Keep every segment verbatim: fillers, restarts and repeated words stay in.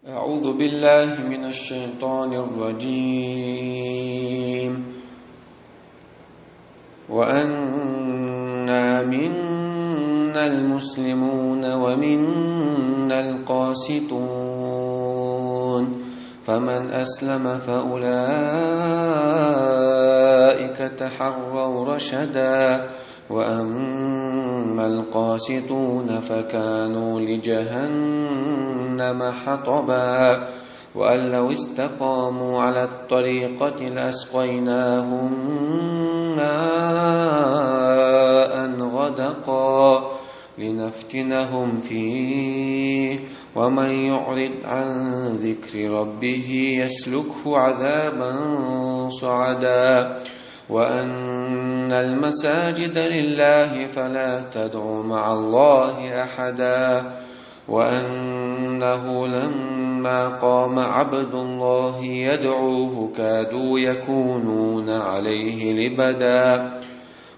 أعوذ بالله من الشيطان الرجيم. وأنا منا المسلمون ومنا القاسطون، فمن أسلم فأولئك تحروا رشدا، وأما القاسطون فكانوا لجهنم حطبا، وأن لو استقاموا على الطريقة لأسقيناهم ماء غدقا لنفتنهم فيه، ومن يعرض عن ذكر ربه يسلكه عذابا صعدا. وأن المساجد لله فلا تدعوا مع الله أحدا، وأنه لما قام عبد الله يدعوه كادوا يكونون عليه لبدا.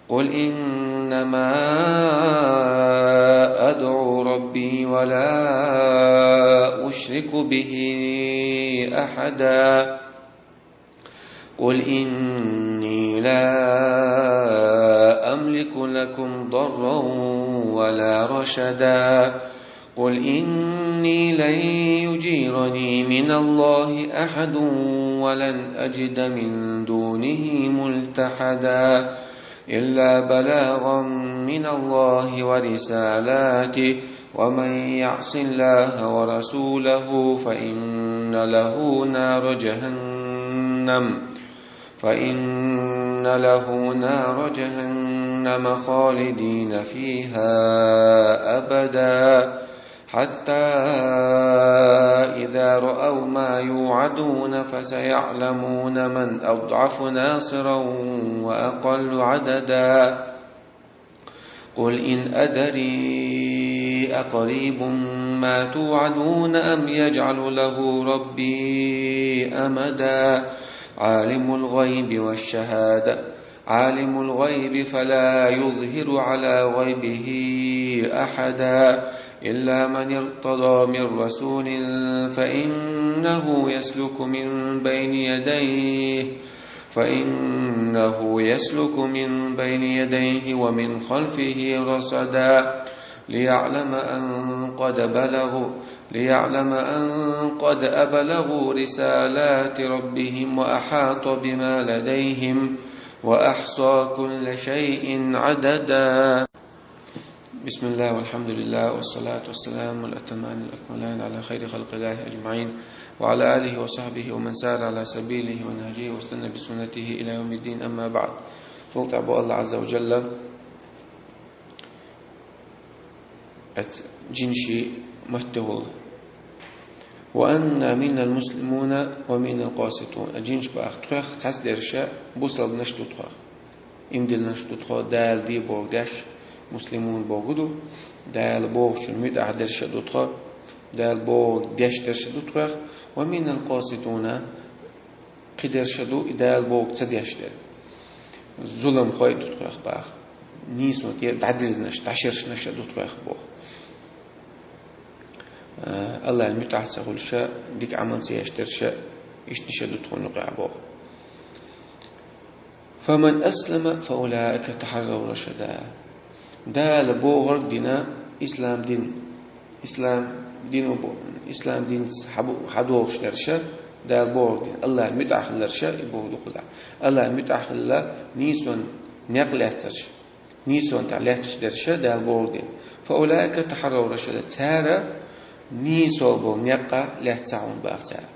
قل إنما أدعو ربي ولا أشرك به أحدا. قل إني لا أملك لكم ضرا ولا رشدا. قل إني لن يجيرني من الله أحد ولن أجد من دونه ملتحدا. إلا بلاغا من الله ورسالاته، ومن يعص الله ورسوله فإن له نار جهنم، فإن له نار جهنم خالدين فيها أبدا. حتى إذا رأوا ما يوعدون فسيعلمون من أضعف ناصرا وأقل عددا. قل إن أدري أقريب ما توعدون أم يجعل له ربي أمدا. عالم الغيب والشهادة، عالم الغيب فلا يظهر على غيبه أحدا إلا من ارتضى من رسول فإنه يسلك من بين يديه فإنه يسلك من بين يديه ومن خلفه رصدا ليعلم أن قد بلغوا، ليعلم أن قد أبلغوا رسالات ربهم وأحاط بما لديهم وأحصى كل شيء عددا. بسم الله والحمد لله والصلاة والسلام الأتمان الأكملان على خير خلق الله أجمعين، وعلى آله وصحبه ومن سار على سبيله ونهجه واستنى بسنته إلى يوم الدين، أما بعد. Функта бу Аллах Азза ва Джалла эт джинши маттехул. وأنا منا المسلمون ومنا القاسطون. Джинш бах тхох цац дерша, бусалнаш ду тхох. Имдилнаш ду тхо, Дала ди богдеш, муслимун богу ду, Дала богчун митах дерша ду тхо, Дала богдеш дерша ду тхох, ومنا القاسطون, кхидерша ду, и Дала бог ца деш дер. Зулам хой ду тхох бах. Нийсмо те дадирзнаш, дашершнаш ду тхох бох. Аллах митах ца хулша, дик амал ца еш дерша, ишниша ду тхо нукъа бох. فمن أسلم فأولئك تحروا رشدا. Дала богӀар дина ислам дин. Ислам дин у бо-, ислам дин хабу-, хадохш дарша, Дала богӀар дин. Аллах митахларша, и богӀ духуда. Аллах митахла нийсон някъ лецарш. Нийсон та лецарш дарша, Дала богӀар дин. فأولئك تحروا رشدا. Цара нийсол бол някъа лецаун бах цара.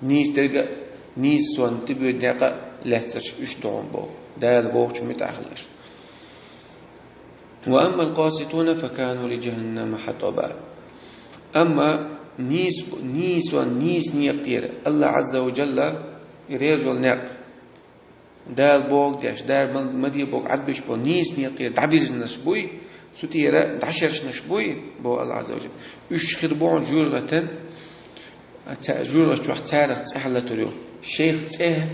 Нийс дерга, нийс сон тибуд някъа лецарш уш догӀун бо. Дала богӀчу митахлаш. وأما القاسطون فكانوا لجهنم حطبا. Амма нийс, нийс сон, нийс некъ тера. Аллах Азза ва Джалла резол някъ. Дала богӀ деш, Дала ма-, мади богӀ Ӏадбиш бо, нийс некъ тера дӀабиржнаш буй, Цу тӀера дӀашершнаш буй, бо Аллах Азза ва Джалла. Уьш хир бохьун жуьргӀатан, ца-, жуьргӀачох царах цӀе хьалатур ю. Шейх цӀе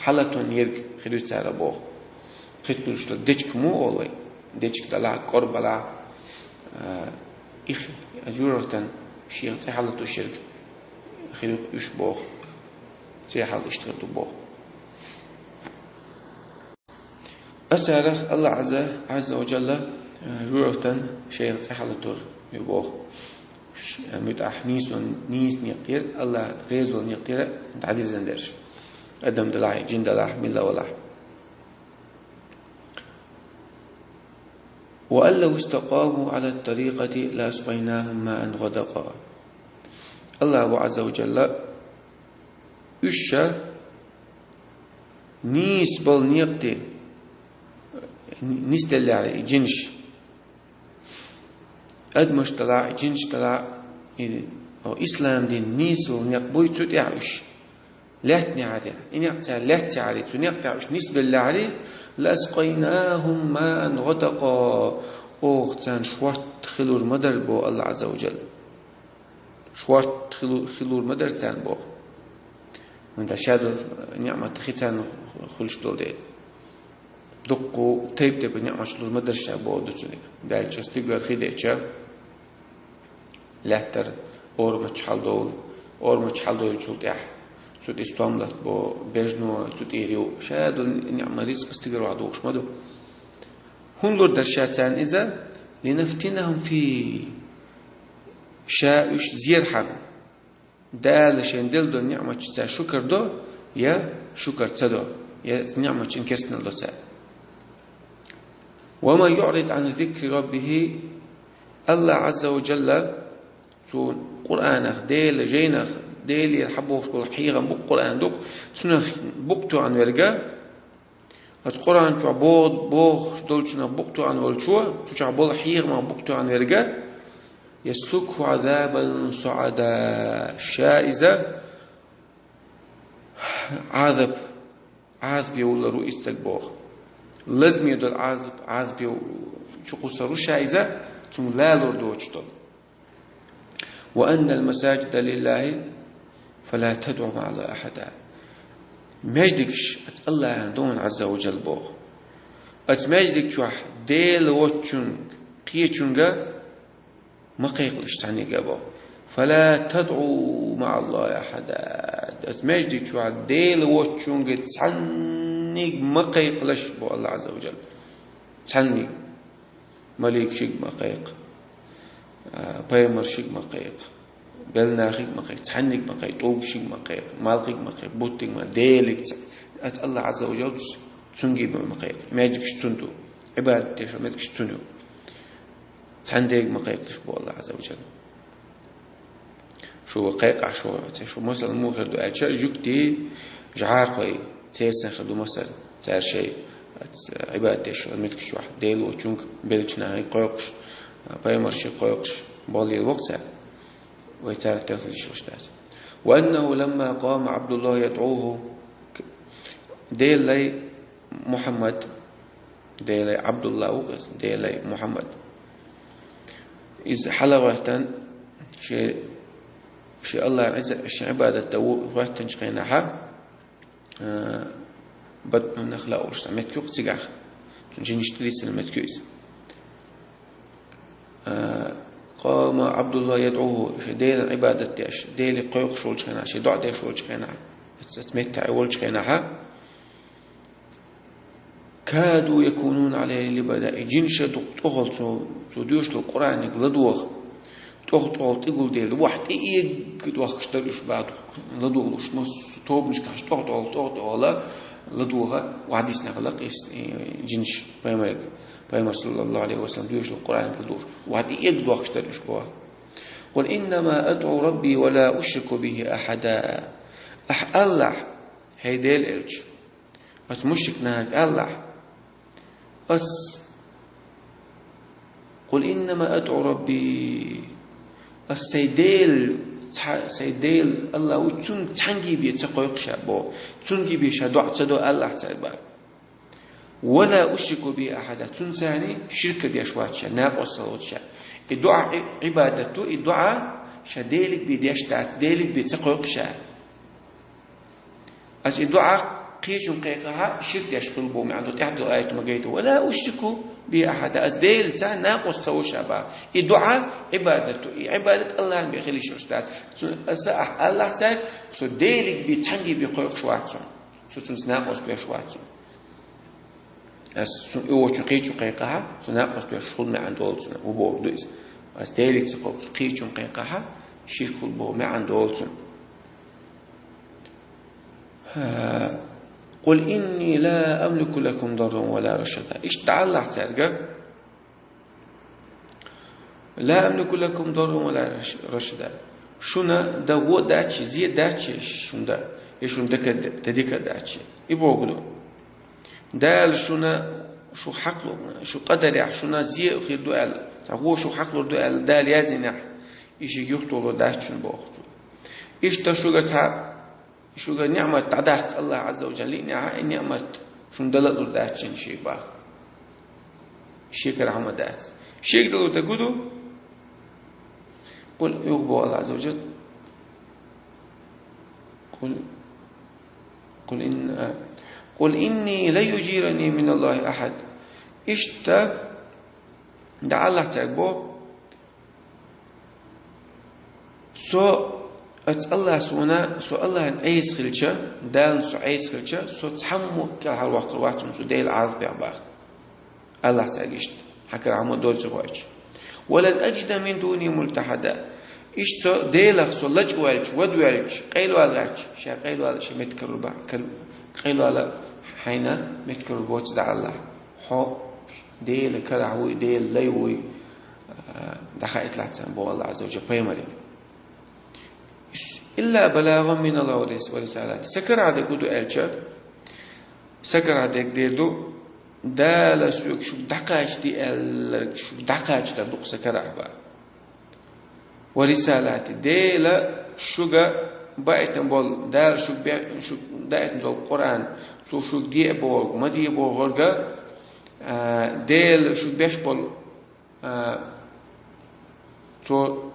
хьалатун ерг хир ю цара боху. Хитлуш ла дечка му олой. Дечка далахь, кӀор балахь, а, их жуьргӀатан шех цӀи хьалатуш ерг хир ю-кх уьш боху. Церан хьал иштта хир ду боху. Асарах Аллах Азза, Азза ва Джалла, э, журавтан шех цӀи хьалатур ю боху. Ш-, э, муьтӀахь нийсо-, нийса некъ тӀера, Аллах реза волу некъ тӀера дӀадирзина дерш. Адам делахь, жин делахь, милла валахь. «وأن لو استقاموا على الطريقة لأسقيناهم ماء غدقا». Аллах бу Азза ва Джалла, уьш ша нийса болу некъа тӀе нисделлехьара и жинаш, адамаш делахь, и жинаш делахь, и, о, ислам дин нийса волу некъ буй, цу тӀехь уьш лаьттинехьара, и некъ цара лаьццехьара, цу некъа тӀехь уьш нисбеллехьара, «لأسقيناهم ماء غدقا», оха царна шорта хилур ма дара боху Аллах Азза ва Джалла. Шорта хилу-, хилур ма дара царна боху. ХӀунда ша долу ниъмат хи царна хуьлуш долу дела. Дуккха тайп-тайпа ниъматаш лур ма дара ша боху дуьненчу. Даьллачу стигара хи деча, лаьттара орамачу хьалдовла, орамачу хьалдовлучул тӀаьхьа цу тӀе стом латабо, бежано цу тӀера ю. Ша долу ниъмат, рицкъ стигара вахь дохуш ма ду. ХӀунда лур дара ша царна иза? «لنفتنهم فيه». Ша уьш зерхьама, Дала шайна делла долу ниъматашца шукар до, я шукар ца до, я ниъматашна керстанал до цара. «ومن يعرض عن ذكر ربه», Аллах Азза ва Джалла, цу Къуръанах, Делан жайнах, Делера хьабохуш болу хьехам бу-кх Къуръан, ду-кх, цунах букъ тоьхна верг, оцу Къуръан чохь боху-, бохуш долчунах букъ тоьхна волчо, цу чохь болу хьехамах букъ тоьхна верг, «يسلكه عذابا صعدا», ша иза Ӏазап, Ӏазапе вуллур ву и стаг боху. Лазаме долу Ӏазап, Ӏазапе чу кхуссур ву ша иза, цунна лалур доцуш долу. «وأن المساجد لله فلا تدعوا مع الله أحدا». Маьждигаш оцу Аллахьан ду-кх, Азза ва Джалла боху. Оцу маьждиг чохь Дела воцчунга, кхечунга ма кхайкхалаш цхьаьнниг а боху. «فلا تدعوا مع الله أحدا». Оцу маьждиг чохь Дела воцчунга цхьаьнниг ма кхайкхалаш боху Аллах Азза ва Джалла. Цхьаьнниг. Маликашиг ма кхайкха, а, пайхамаршиг ма кхайкха, белнахиг ма кхайкха, цхьаьнниг ма кхайкха, тӀулгашиг ма кхайкха, малхиг ма кхайкха, буттиг ма, Делиг ца-, оцу Аллах Азза ва Джалла, цуьнга ма кхайкха. Маьждигаш цуьнан ду. Ӏибадат деш меттигаш цуьнан ю. Цхьаьнниг ма кхайкхалаш боху Аллах Азза ва Джалла. Шу кхайкхахь, шу, шу масала муха хир ду аьлча, жуьгтий, жӀархой, церан санна хир ду масала, цара шайн, а, Ӏибадат деш йолу меттигаш чохь, Дела воцчунга, белгачу нахе кхойкхуш, а, пайхамарше кхойкхуш, боллийла воккху цара. Вай царах тӀехь хила йиш йолуш дац. «وأنه لما قام عبد الله يدعوه», Делан лай Мухьаммад, Делан лай Ӏабдулла ву-кх иза, Делан лай Мухьаммад. Иза хьала гӀоьттина, шен, шен Аллахьна иза, шен Ӏибадат дан ву гӀоьттинчу хенахь, а, БатӀну Нахла олуш цхьа меттиг ю-кх цигахь. Цуьнан жинаш тӀедийцина меттиг ю иза. А, «قام عبد الله يدعوه», шен Делан Ӏибадат деш, Деле кхойкхуш волчу хенахь, шен доӀа деш волчу хенахь, оцу, оцу меттехь волчу хенахь, «كادوا يكونون عليه لبدا». И жинаш дукха тӀехула цо, цо доьшуш долу Къуръаниг ладогӀа, тӀех-тӀехула тӀегулделла, вахь тӀеэгга дохкуш дара уьш боху, ладогӀалуш, массо а тобанашкахь тӀех-тӀехула, тӀех-тӀехула ладогӀа, вахь дисна хилла-кх и жинаш пайхамарга, пайхамар, саллаллаху Ӏалайхи ва саллам, доьшуш долу Къуръаниг ладогӀалуш, вахь тӀеэгга дохкуш дара уьш боху. «قل إنما أدعو ربي ولا أشرك به أحدا». Ахь алахь, хӀей Делан элча, оцу мушрик нахе алахь: «Ас, قل إنما أدعو ربي». Ас сайн Дела, цхьа-, сайн Дела Аллах ву, цунна цхьаьнгге бен ца кхойкху ша боху. Цуьнга бен ша доӀа ца до алахь цара боху. «ولا أشرك به أحدا». Цуьнца ширк деш вац ша, накъостал вац ша. И доӀа Ӏи-, Ӏибадат ду, и доӀа ша Делиг бен деш дац, Делиг бен ца кхойкху ша. Ас и доӀа Кхечун кхайкхахьа, ширк деш хила бо маӀан долу тӀаьхьа долу аят ма гайта: «Ва ла ушрику бихи ахьада», ас Делаца накъост ца во ша бах. И дуӀа Ӏибадат ду, и Ӏибадат Аллахьан бен хила йиш йолуш дац. Цуьнан аса ахь аллахь цаьрга, со Делиг бен цхьаьнгге бен кхойкхуш вац со. Со цуьнца накъост беш вац со. Ас цуьнан и вочу кхечун кхайкхахьа, со накъост беш хула маӀан долу цуьнан, ву боху ду иза. Ас Делиг ца кхойкхуш кхечун кхайкхахьа, ширк хула боху маӀан долу цуьнан. «Къул инни ла амлику лакум дарран ва ла рашада». Иштта дӀааллахь цаьрга: «Ла амлику лакум дарран ва ла раш-, рашада». Шуна дан гӀо дац, зе дац шуна дан, я шуна дика, дан дика дац. И боху ду. Дала шуна, шу хьакъ ло, шу къадарехь шуна зе хир ду аьлла, цхьа гӀо шу хьакъ лур ду аьлла Дала яздинехь, и шига юхатоло дац шуна боху ду. Иштта шуьга цхьа Шуьга ниъмат дӀадаккха Аллах Ӏазза ва Джалла лиънехьа, и ниъмат шуна дала а лур дац шуна шега бах. Шекара хӀума дац. Шега далур дерг хӀун ду? Къул, юха боху Аллах Ӏазза ва Джалла: «Къул, къул инна, къул инни лан юджирани миналлахи ахьад». Иштта дӀааллахь цаьрга боху: Со, ас Аллах суна, со Аллахьан Ӏеса хилча, Дална со Ӏеса хилча, со цхьаммо а кӀелхьарваккхар вац хьуна со Делан Ӏазапехь бах. Аллах цаьрга иштта, хьан кара хӀума доцург хьоьжуш. «Ва лан аджида мин дуни мультахьада». Иштта со Делах со лачкъа ваьлча, вада ваьлча, къайлавала гӀерташ, ша къайлавала ша меттиг карор бах, кар-, къайлавала хьайна меттиг карор боцу дӀааллахь. Хьо Делан карахь вуй, Делан лай вуй, а, дӀахаийталахь царна боху Аллах Ӏазза ва Джалла пайхамарна. «Илла балагӀан миналлахи ва рис-, ва рисалати». Сан карахь дерг хӀун ду аьлча, сан карахь дерг дер ду, Дала соьга шуьга дӀакхачаде аьлларг шуьга дӀакхачадар ду-кх сан карахь бах. «Ва рисалати», Дела шуьга баийтина болу, Дала шуьга бе-, шуьга даийтина долу Къуръан, цо шуьга де а бохург, ма де а бохург, а, Дела шуьга беш болу, а, цо,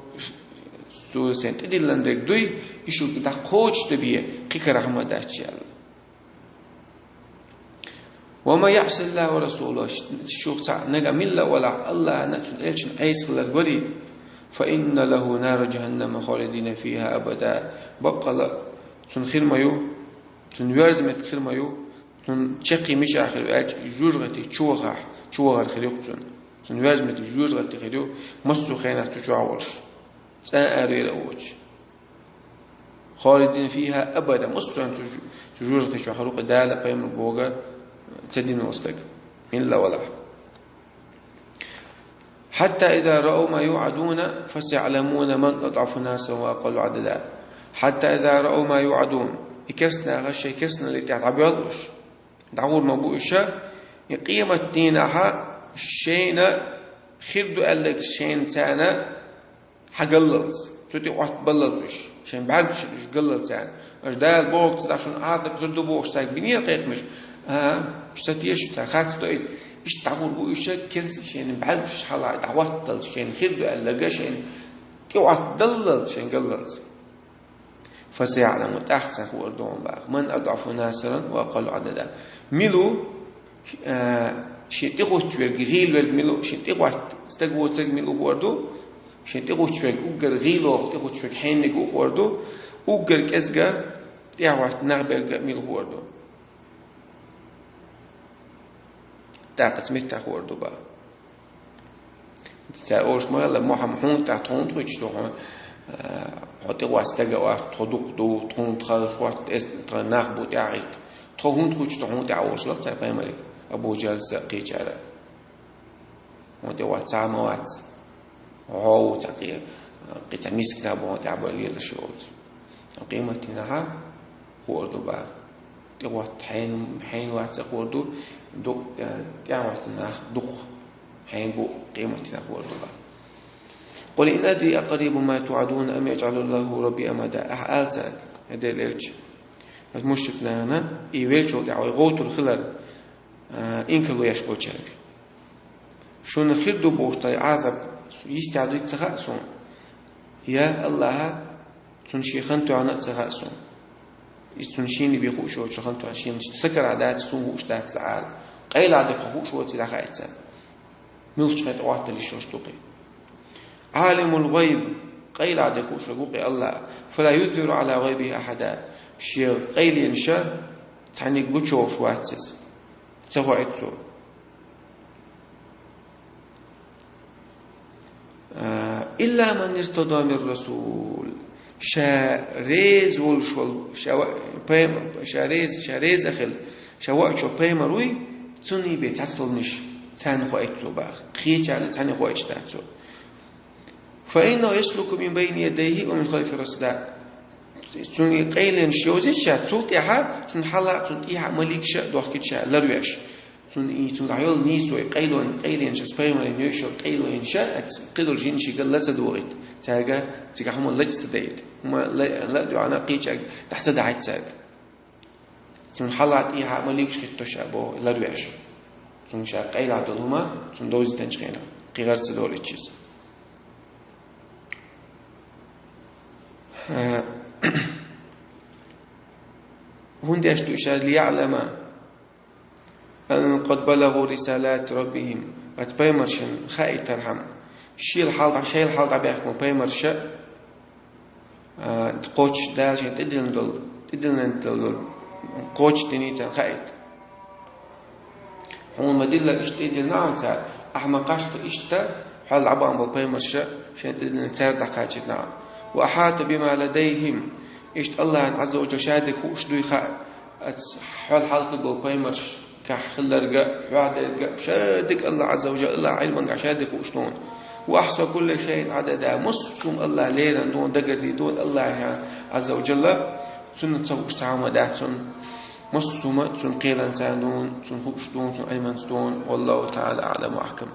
цо сайн тӀедиллина дерг дуй, и шуьга дӀакхочушдан бе, кхин карахь хӀума дац аьлла. «Ва ман яӀсиллахӀа ва расулахӀу», шух цхьаъ нагахь милла валахь, Аллахьна а, цуьнан элчанна а Ӏеса хилларг варий, «фа инна лахӀу нара джахӀаннама халидина фихӀа абада». Баккъала, цунна хир ма ю, цунна верза меттиг хир ма ю, цунна чаккхе мичахь хир ю аьлча, жожагӀатин чу вахахь, чу вахар хир ю-кх цунна. Цунна верза меттиг жожагӀате хир ю, массо а хенахь цу чохь волуш, цкъа а аравер а воцуш. «Халидина фихӀа абада», массо а цу жу-, цу жожагӀате чохь хир ю-кх Дала, пайхамар бохург ца дина волу стаг, милла валахь. «Хьатта иза раав ма юӀадуна, фасаяӀламуна ман адӀафу насаран ва акъаллу Ӏадада». «Хьатта иза раав ма юӀадун». И керста нах шайн керстаналлин тӀехь дӀабоьллуш, дӀагӀур ма бу уьш, и къематдийнахьа шайна хир ду аьлларг шайна царна хьагаллалц, цу тӀе Ӏоттабаллалц уьш, шайн бӀаьргашна уьш галлалц царна. Аша Дала бохург ца дахь шуна Ӏазап хир ду бохуш цаьрга бинера кхайкхамаш. А, уьш ца теша, цара харц до иза. Иштта дӀагӀур бу уьш, керста шайна бӀаьргашна хьала дӀахӀотталц, шайна хир ду аьлларг шайна тӀе Ӏоттадаллалц, шайна галлалц. «ФасаяӀламу», тӀаккха царна хуур ду бах, «ман адӀафу насаран ва акъаллу Ӏадада». Мила ву, а, шен тӀехӀуттуш верг, гӀийла верг мила ву, шен тӀехӀотта стаг воцург мила ву хуур ду, шен тӀехӀуттуш верг уггар гӀийла ву, тӀехӀуттуш верг хьенниг ву хуур ду, уггар кӀезга тӀехӀотта нах берг а мила ву хуур ду. ТӀаккха цу меттехь хуур ду бах. Цара олуш ма-хилла, Мухьаммад, хьуна тӀехь тхо хӀунда хуьттуш ду, хьо, а, хьо тӀехӀотта стаг а вац, тхо дукха ду, тхуна тхарш хӀотта, эс тхан нах бу тӀаьхьахӀитта. Тхо хӀунда хуьттуш ду хьуна тӀехь олуш лаьа цара пайхамаре, Абу Джалса кхечара. Хьуна тӀехӀотта цхьа а ма вац. Хьо ву цхьа кхе-, кхин цхьа миска нах бу хьуна тӀехь бан лелаш йолуш. Къематдийнахьа хуур ду бах. ТӀехӀотта хьенан, хьенан вац а хуур ду, ду-, э, тӀехӀотта нах дукха хьенан бу къематдийнахь хуур ду бах. «Къул ин адри акъарибун ма туӀадуна ам яджӀалу лахӀу Рабби амада». Ахьа ала цаьрга, хӀай Делан элча, ас мушрик нахана, и веллачул тӀаьхьа вай гӀовтур хилар, а, инкарло еш болчаьрга. Шуна хир ду бохуш долу Ӏазап йистехь дуй ца хаьа суна. Я АллахӀа, цунна шен хан тоьхна а ца хаьа суна. Иза цунна шийна бен хууш йоцуш хӀанз тоьхна шийна сакара дац, суна хууш дац лаьара. Къайла дика хууш воций дӀахаийца. Муьлхачу хенахь тӀе гӀотталуш йолуш ду-кх и. Алимул гӀайб, къайла дика хууш ву-кх и Аллах. Фала юзиру ала гӀайбихи ахьада. Шен къайленаш цхьаьнниг гучуйохуш вац иза. Ца хоуьйту цо. Илла ман иртада мин расул. Ша реза волуш волу, ша ва-, пайм-, ша реза, ша реза а хилла, ша ваийтуш волу пайхамар вуй, цунна бен цхьацца долу ниш, царна хоуьйту цо боху. Кхечарна цхьаьнниг хоуьйтуш дац цо. Фа иннаху яслуку мин байна ядайхи ва мин халфихи расада. Цуьнан къайленаш йовзийта ша, цул тӀаьхьа цунна хьалха а, цунна тӀехьа а маликаш а дохкуьйту ша ларвеш. Цунна и, цунна тӀехь йолу нийсо, къайлон-, къайленаш, аса пайхамарийн йойуш йолу къайлонаш, аса кхидолу жинаш шига ла ца догӀуьйту. Цаьрга цигахь хӀума лача ца дайта. ХӀума ла, ла а доьгӀна, кхечаьрга дӀа ца дахьийта цаьрга. Цунна хьалха а, тӀехьа а маликаш хӀитту ша боху ларвеш. Цунна ша къайлахь долу хӀума, цунна довзийтинчу хенахь, кхин гӀар ца долуьйтуш иза. ХӀунда аьлла ду ша, лияълама ан къад балагӀу рисалати раббихим, оцу пайхамаршна хаийтархьама, шел хьалха, шел хьалха баьхкина пайхамарша, а, кхочуш Дала шайна тӀедиллина долу, тӀедиллина долу, кхочуш динарг царна хаийта. Хьуна ма-диллара иштта тӀедиллина Ӏа цара, ахьа ма-кхаччалц иштта хьол дӀабахна болу пайхамарша шайна тӀедиллина цара дӀакхачийтина Ӏа. Ва ахьата бима ладайхим, иштта Аллахьан Ӏазза ва Джалла ша дика хууш дуй хаьа, оцу хьол хьалха болу пайхамарш кахь хилларг а, хьоьхьа дерг а, ша дика Аллах Ӏазза ва Джалла, Аллахьан Ӏилманга ша дика хууш ду хьуна. Ва ахьса кулла шайин Ӏадада, массо а хӀума Аллах лерина ду хьуна, дагардина ду хьуна Аллахьан Ӏазза ва Джалла, цунна ца хууш цхьа хӀума дац хьуна. Массо а хӀума цунна кхеланца ду хьуна, цунна хууш ду хьуна, цунна Ӏилманца ду хьуна. Валлаху таӀала аӀлам ва ахькам.